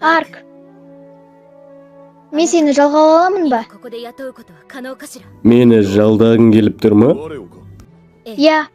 Арк, мен сені жалға ала аламын ба? Мені жалдағың келіп тұр ма? Иә.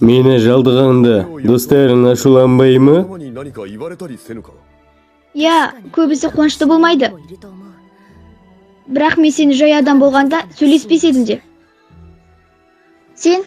Мені жалдағанда достарың ашуланбай ма? Иә, көбісі қуанышты болмайды. Бірақ мен сені жай адам болғанда сөйлеспес едім де. Сен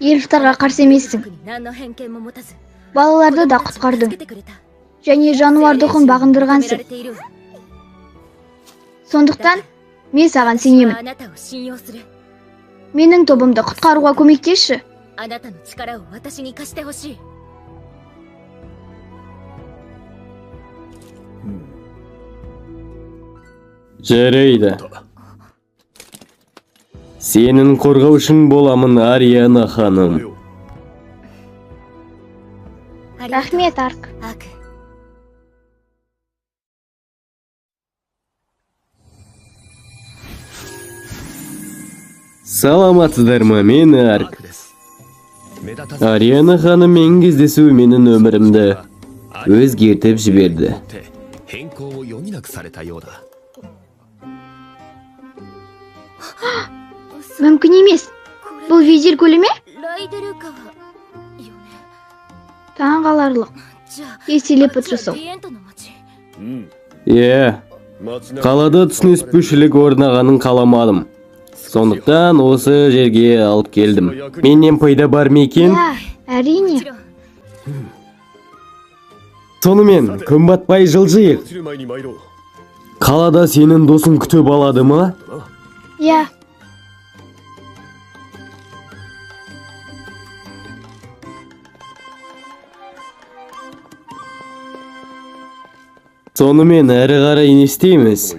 эльфтарға қарсы емессің. Балаларды да құтқардың. Және жануар духын бағындырғансың. Сондықтан мен саған сенемін. Менің тобымды құтқаруға көмектесші. Жарайды. Сенің қорғаушың боламын, Ариана ханым. Рахмет, Арк. Саламатсыздар ма, мен Арк. Ариана ханыммен кездесу менің өмірімді өзгертіп жіберді. Мүмкін емес. Бұл Визель көлі ме? Таңғаларлық. Тез телепорт жасау. Иә, қалада түсініспеушілік орнағанын қаламадым. Сондықтан осы жерге алып келдім. Менен пайда бар ма екен? Иә, әрине. Сонымен, күн батпай жылжиық. Қалада сенің досың күтіп алады ма? Иә. Сонымен әрі қарай не істейміз?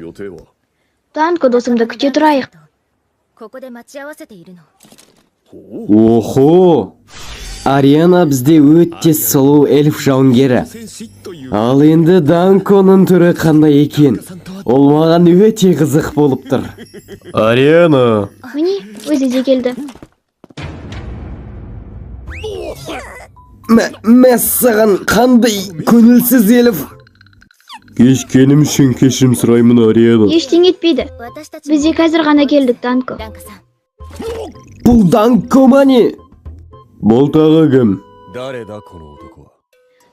Данко досымды күте тұрайық. Охо! Ариана бізде өте сұлу эльф жауынгері. Ал енді Данконың түрі қандай екен? Ол маған өте қызық болып тұр. Ариана! Міне, өзі де келді. Мәссаған, қандай көңілсіз эльф! Кешкенім үшін кешірім сұраймын, Ариана. Ештеңе етпейді. Біз де қазір ғана келдік, Данко. Бұл Данко ма не? Бұл тағы кім?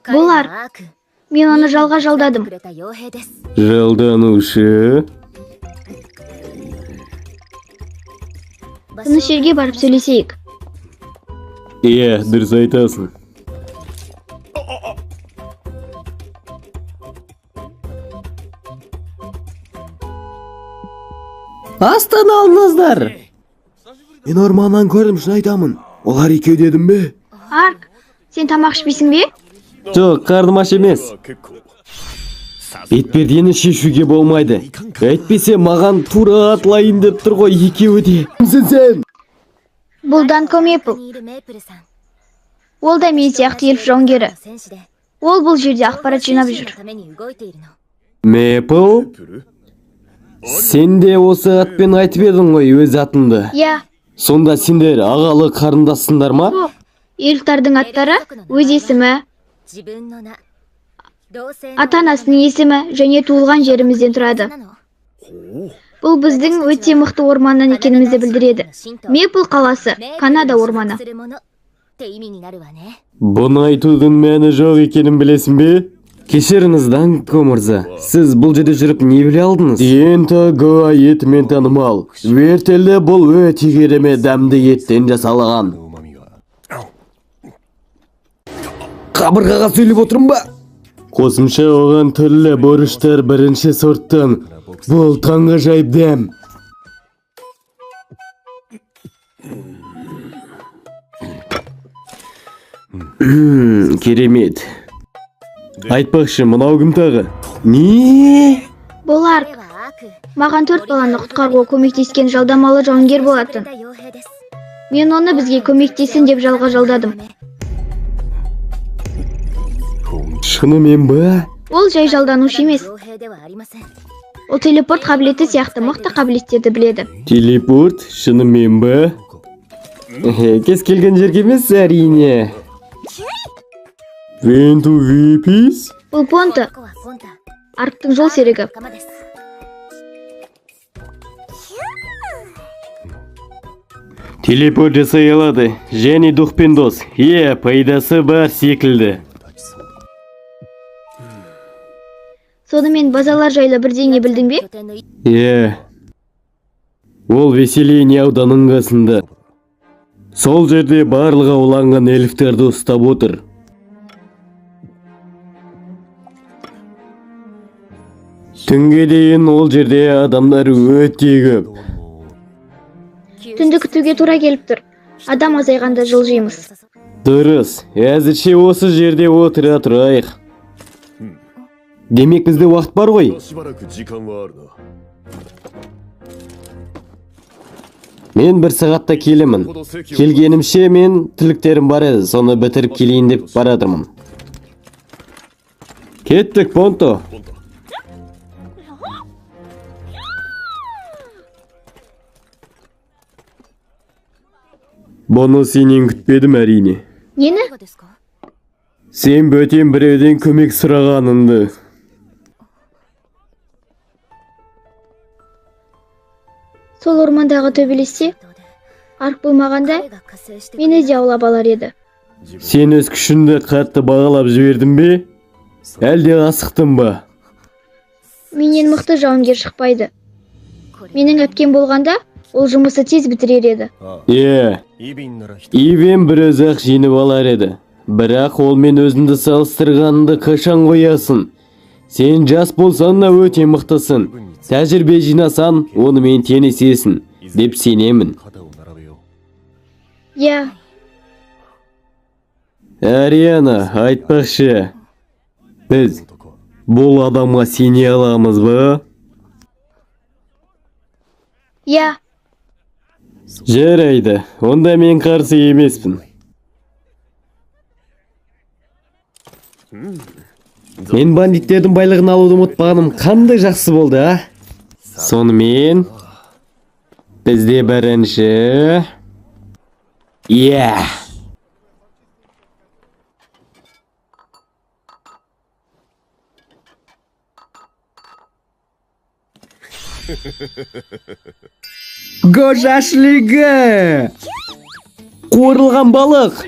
Бұл Арк. Мен оны жалға жалдадым. Жалданушы? Тыныш жерге барып сөйлесейік. Иә, дұрыс айтасың. Астана алыңыздар! Мен орманнан көрдім, шын айтамын. Олар екеу дедім бе? Арк, сен тамақ ішпейсің бе? Жоқ, қарным аш емес. Бетпердені шешуге болмайды. Әйтпесе маған тура атылайын деп тұр ғой екеуі де. Кімсің сен? Бұл Данко Мейпл. Ол да мен сияқты эльф жауынгері. Ол бұл жерде ақпарат жинап жүр. Мейпл? Сен де осы атпен айтып едің ғой өз атыңды. Иә. Сонда сендер ағалы қарындассыңдар ма? Жоқ. Эльфтардың аттары өз есімі, ата-анасының есімі және туылған жерімізден тұрады. Бұл біздің өте мықты орманнан екенімізді білдіреді. Мейпл қаласы, Канада орманы. Бұны айтудың мәні жоқ екенін білесің бе? Кешіріңіз, Данко мырза, сіз бұл жерде жүріп не біле алдыңыз? Ента Гоа етімен танымал. Вертелі бұл өте керемет дәмді еттен жасалған. Қабырғаға сөйлеп отырмын ба? Қосымша оған түрлі борыштар бірінші сорттан. Бұл таңғажайып дәм. Керемет. Айтпақшы, мынау кім тағы? Не? Бұл Арк. Маған 4 баланы құтқаруға көмектескен жалдамалы жауынгер болатын. Мен оны бізге көмектесін деп жалға жалдадым. Шынымен ба? Ол жай жалданушы емес. Ол телепорт қабілеті сияқты мықты қабілеттерді біледі. Телепорт? Шынымен ба? Кез келген жерге емес, әрине. Венту Випис? Бұл Понта, Арктың жол серігі. Телепорт жасай алады және духпен дос. Иә, пайдасы бар секілді. Сонымен базалар жайлы бірдеңе білдің бе? Иә. Ол Веселение ауданының қасында. Сол жерде барлық ауланған эльфтерді ұстап отыр. Түнге дейін ол жерде адамдар өте көп. Түнді күтуге тура келіп тұр. Адам азайғанда жылжимыз. Дұрыс, әзірше осы жерде отыра тұрайық. Демек бізде уақыт бар ғой. しばらく時間はあるな。 Мен бір сағатта келемін. この席を Келгенімше мен тірліктерім бар еді, соны бітіріп келейін деп баратырмын. Кеттік, Понто. ポンタ Бұны сенен күтпедім әрине. Нені? Сен бөтен біреуден көмек сұрағаныңды. Сол ормандағы төбелесте Арк болмағанда мені де аулап алар еді. Сен өз күшіңді қатты бағалап жібердің бе? Әлде асықтың ба? Менен мықты жауынгер шықпайды. Менің әпкем болғанда, ол жұмысты тез бітірер еді. Иә, イビンなら一 Ивен бір өзі-ақ жеңіп алар еді. Бірақ олмен өзіңді салыстырғанды қашан қоясың? Сен жас болсаң да өте мықтысың. Тәжірибе жинасаң, онымен теңесесің, деп сенемін. 肩を並べよ Иә, Ариана, айтпақшы. Біз う男は бұл адамға сене аламыз ба? иә, Жарайды, онда мен қарсы емеспін. Мен бандиттердің байлығын алуды ұмытпағаным қандай жақсы болды, а? Сонымен, бізде бірінші... Иә. Гожашлигі! Қуырылған балық!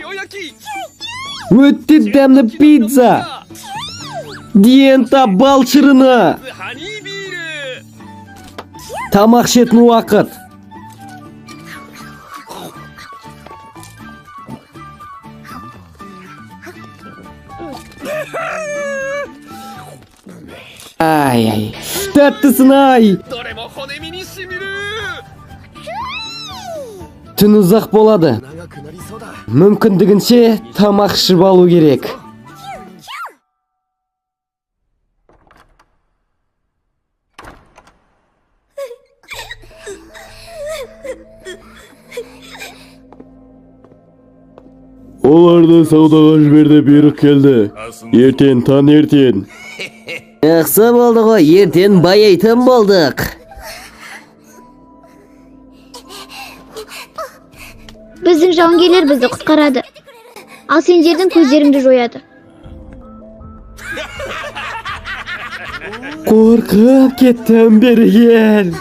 Өте дәмді пицца! Диента бал шырыны! Тамақ ішетін уақыт! Ай, ай, тәттісін ай! どれも骨身にしみる Түн ұзақ болады. 長くなりそうだ Мүмкіндігінше тамақ ішіп алу керек. Оларды саудаға жібер деп бұйрық келді. Ертең таңертең. Жақсы болды ғой, ертең байайтын болдық. Біздің жауынгерлер бізді құтқарады. Ал сендердің көздеріңді жояды. Қорқып кеттім, бері кел.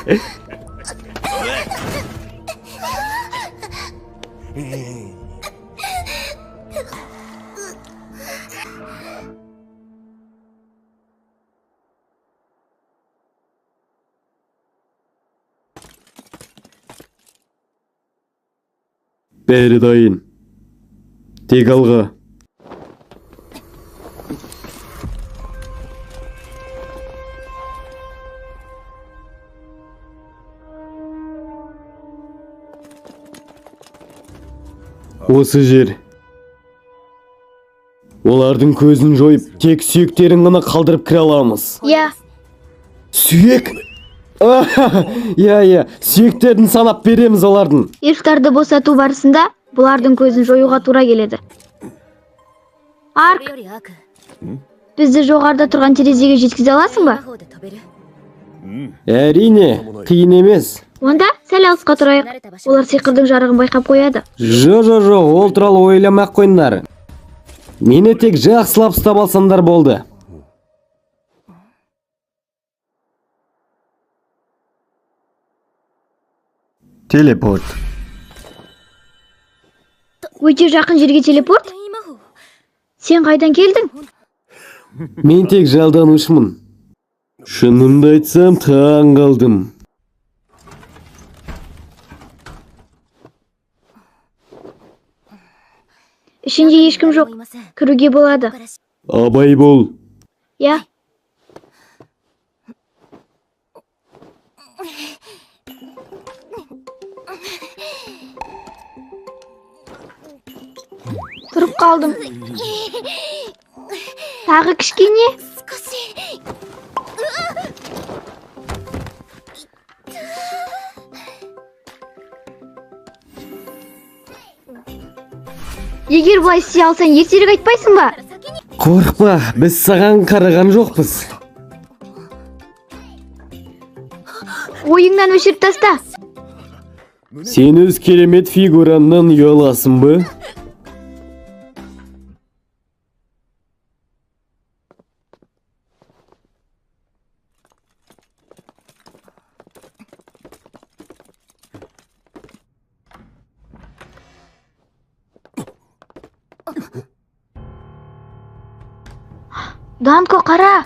Бәрі дайын. Тек алға. Осы жер. Олардың көзін жойып, тек сүйектерін ғана қалдырып кіре аламыз. Иә, Сүйек? Иә, иә, сүйектерін санап береміз олардың. Эльфтарды босату барысында бұлардың көзін жоюға тура келеді. Арк, бізді жоғарыда тұрған терезеге жеткізе аласың ба? Әрине, қиын емес. Онда сәл алысқа тұрайық. Олар сиқырдың жарығын байқап қояды. Жо, жо, жо, ол туралы ойламай ақ қойыңдар. Мені тек жақсылап ұстап алсаңдар болды. Телепорт. Өте жақын жерге телепорт? Сен қайдан келдің? Мен тек жалданушымын. Шынымды айтсам, таң қалдым. Ішінде ешкім жоқ. Кіруге болады. Абай бол. Иә. Тұрып қалдым. Тағы кішкене. Егер бұлай істей алсаң, ертерек айтпайсың ба? Қорықпа, біз саған қараған жоқпыз. Ойыңнан өшіріп таста. Сен өз керемет фигураңнан ұяласың ба? Данко, қара.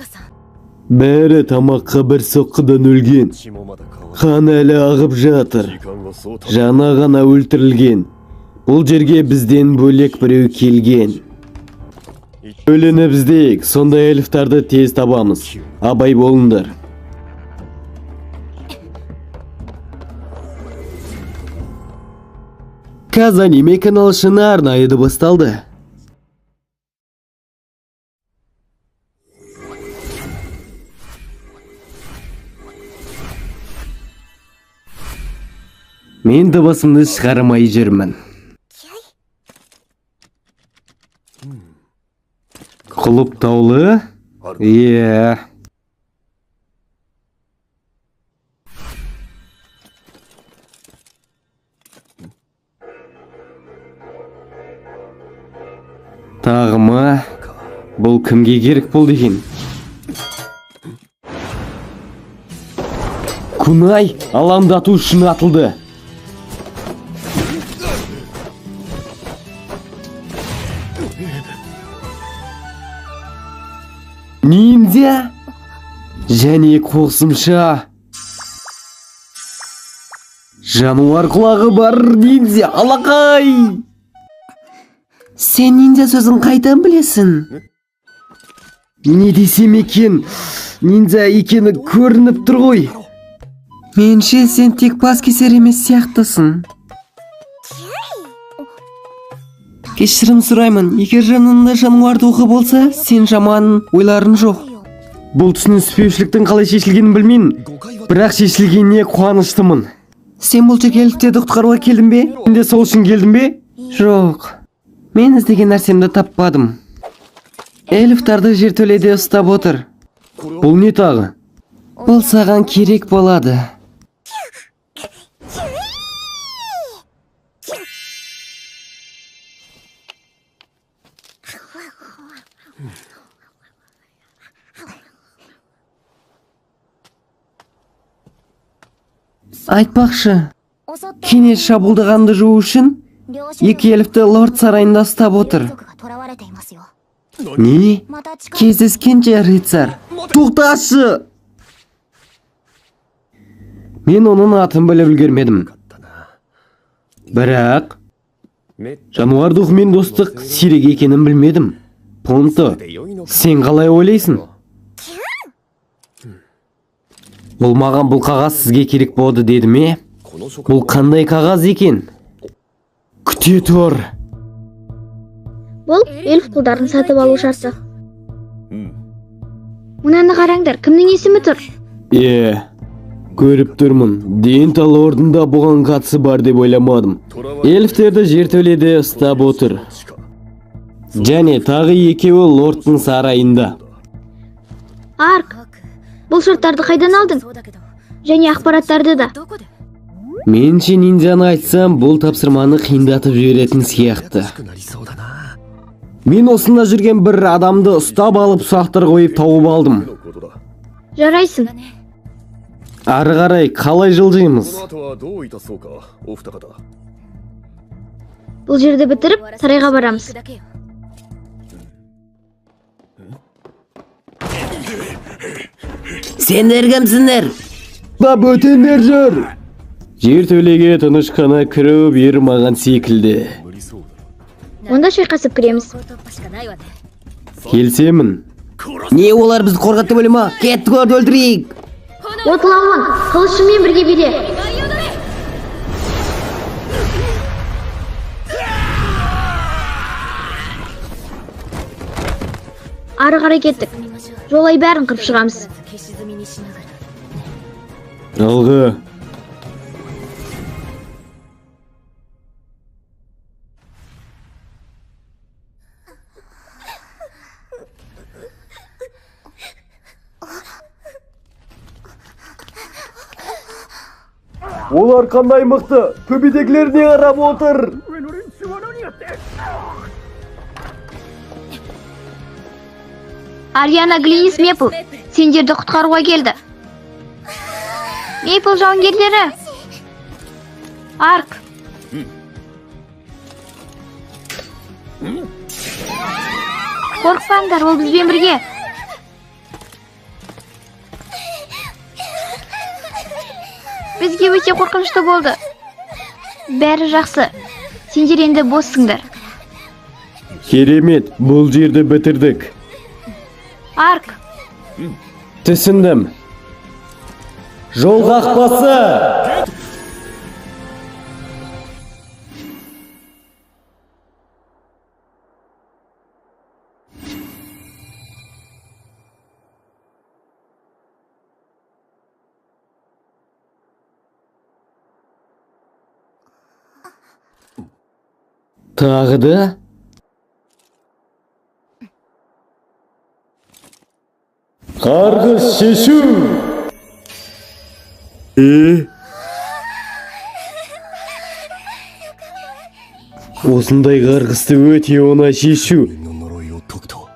Бәрі тамаққа бір соққыдан өлген. 血もまだ乾い Қан әлі ағып жатыр. 時間はそうた Жаңа ғана өлтірілген. Бұл жерге бізден бөлек біреу келген. Өліні іздейік, сонда эльфтарды тез табамыз. Абай болыңдар. Казаниме каналы шыны арнайы дыбысталды. Мен дыбысымды шығармай жүрмін. Құлыптаулы? ある Иә. Тағы ма? Бұл кімге керек болды екен? Кунай алаңдату үшін атылды. Ниндзя және қосымша жануар құлағы бар ниндзя алақай. Сен ниндзя сөзін қайдан білесің? Не десем екен, ниндзя екені көрініп тұр ғой. Меніңше, сен тек бас кесер емес сияқтысың. Кешірім сұраймын, егер жаныңда жануар духы болса, сен жаман ойларың жоқ. Бұл түсініспеушіліктің қалай шешілгенін білмеймін, 誤解は бірақ шешілгеніне қуаныштымын. Сен бұл жерге эльфтерді құтқаруға келдің бе? Мен де сол үшін келдім бе? Жоқ. Мен іздеген нәрсемді таппадым. Эльфтарды жертөледе ұстап отыр. これは Бұл не тағы? Бұл саған керек болады. Айтпақшы, кенет шабуылдағанды жуу үшін екі эльфті лорд сарайында ұстап отыр. Не? Кездескенше, рыцарь. Тоқташы! Мен оның атын біліп үлгермедім. Бірақ めっ жануар духымен достық сирек екенін білмедім. Понто, で良いのか сен қалай ойлайсың? Бұл маған бұл қағаз сізге керек болады деді ме? この書簡 Бұл қандай қағаз екен? Күте тұр. Бұл эльф құлдарын сатып алу шарты. うん Мынаны қараңдар, кімнің есімі тұр? Е, көріп тұрмын. Дента лордында бұған қатысы бар деп ойламадым. 囚われ Эльфтерді жертөледе ұстап отыр. 地下 Және тағы екеуі лордтың сарайында. Арк, бұл шарттарды қайдан алдың? Және ақпараттарды да. Меніңше ниндзяны айтсам, бұл тапсырманы қиындатып жіберетін сияқты. しくなりそうだな。Мен осында жүрген бір адамды ұстап алып, сұрақтар қойып тауып алдым. のことだ。 Жарайсың. Ары қарай қалай жылжимыз? この後はどういたそうか、お二方。 Бұл жерді бітіріп, сарайға барамыз. Сендер кімсіңдер? Да бөтендер жүр. Жертөлеге тыныш қана кіру бұйырмаған секілді. 無理そうだ。 Онда шайқасып кіреміз. Келісемін. Не, олар бізді қорғады деп ойлай ма? Кеттік, оларды өлтірейік. Отламын, қылышыммен бірге биле. Ары қарай кеттік. Жолай бәрін қырып шығамыз. Алға. Олар қандай мықты, төбедегілер не қарап отыр? Ариана, Глинис, Мепл, сендерді құтқаруға келді. Мейпл жауынгерлері. Арк. Қорықпаңдар, ол бізбен бірге. Бізге өте қорқынышты болды. Бәрі жақсы. Сендер енді боссыңдар. Керемет, бұл жерді бітірдік. Арк, Түсіндім. Жол қақпасы! Тағы да? Қарғыс шешу! Е? Осындай қарғысты өте оңай шешу. の呪いを解くとは。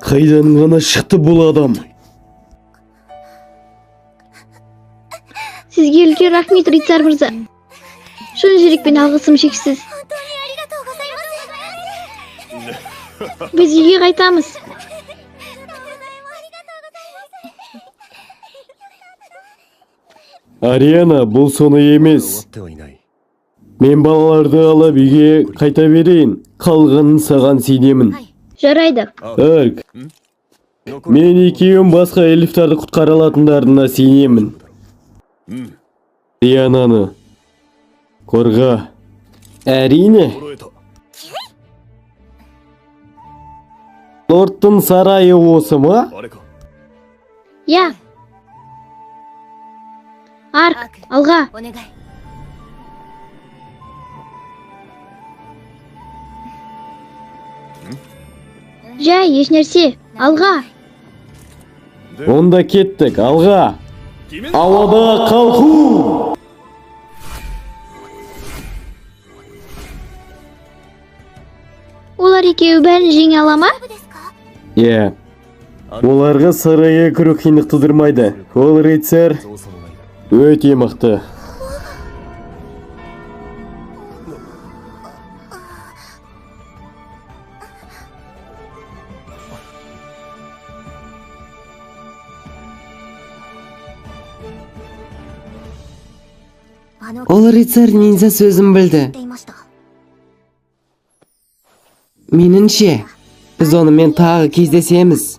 Қайдан ғана шықты бұл адам? Сізге үлкен рахмет, рыцарь мырза. Шын жүрекпен алғысым шексіз. Біз үйге қайтамыз. Ариана, бұл соны 終わ емес. ってはいない。 Мен балаларды алып үйге қайта берейін. Қалғанын саған сенемін. Жарайды. Арк, 残る мен екеуім басқа эльфтарды құтқара алатындарына сенемін. Ариананы қорға. Әрине, 揃えた。 лордтың сарайы осы ма? あれか。 Иә. Арк, алға. Жай, ешнәрсе. Алға. Онда кеттік, алға. Ауада қалқу! Олар екеуі бәрін жеңе ала ма? Иә. Оларға сарайға кіру қиындық тудырмайды. Ол рыцарь 造作もないだろ өте мықты. Ол рыцарь ниндзя сөзін білді. Меніңше, біз онымен тағы кездесеміз.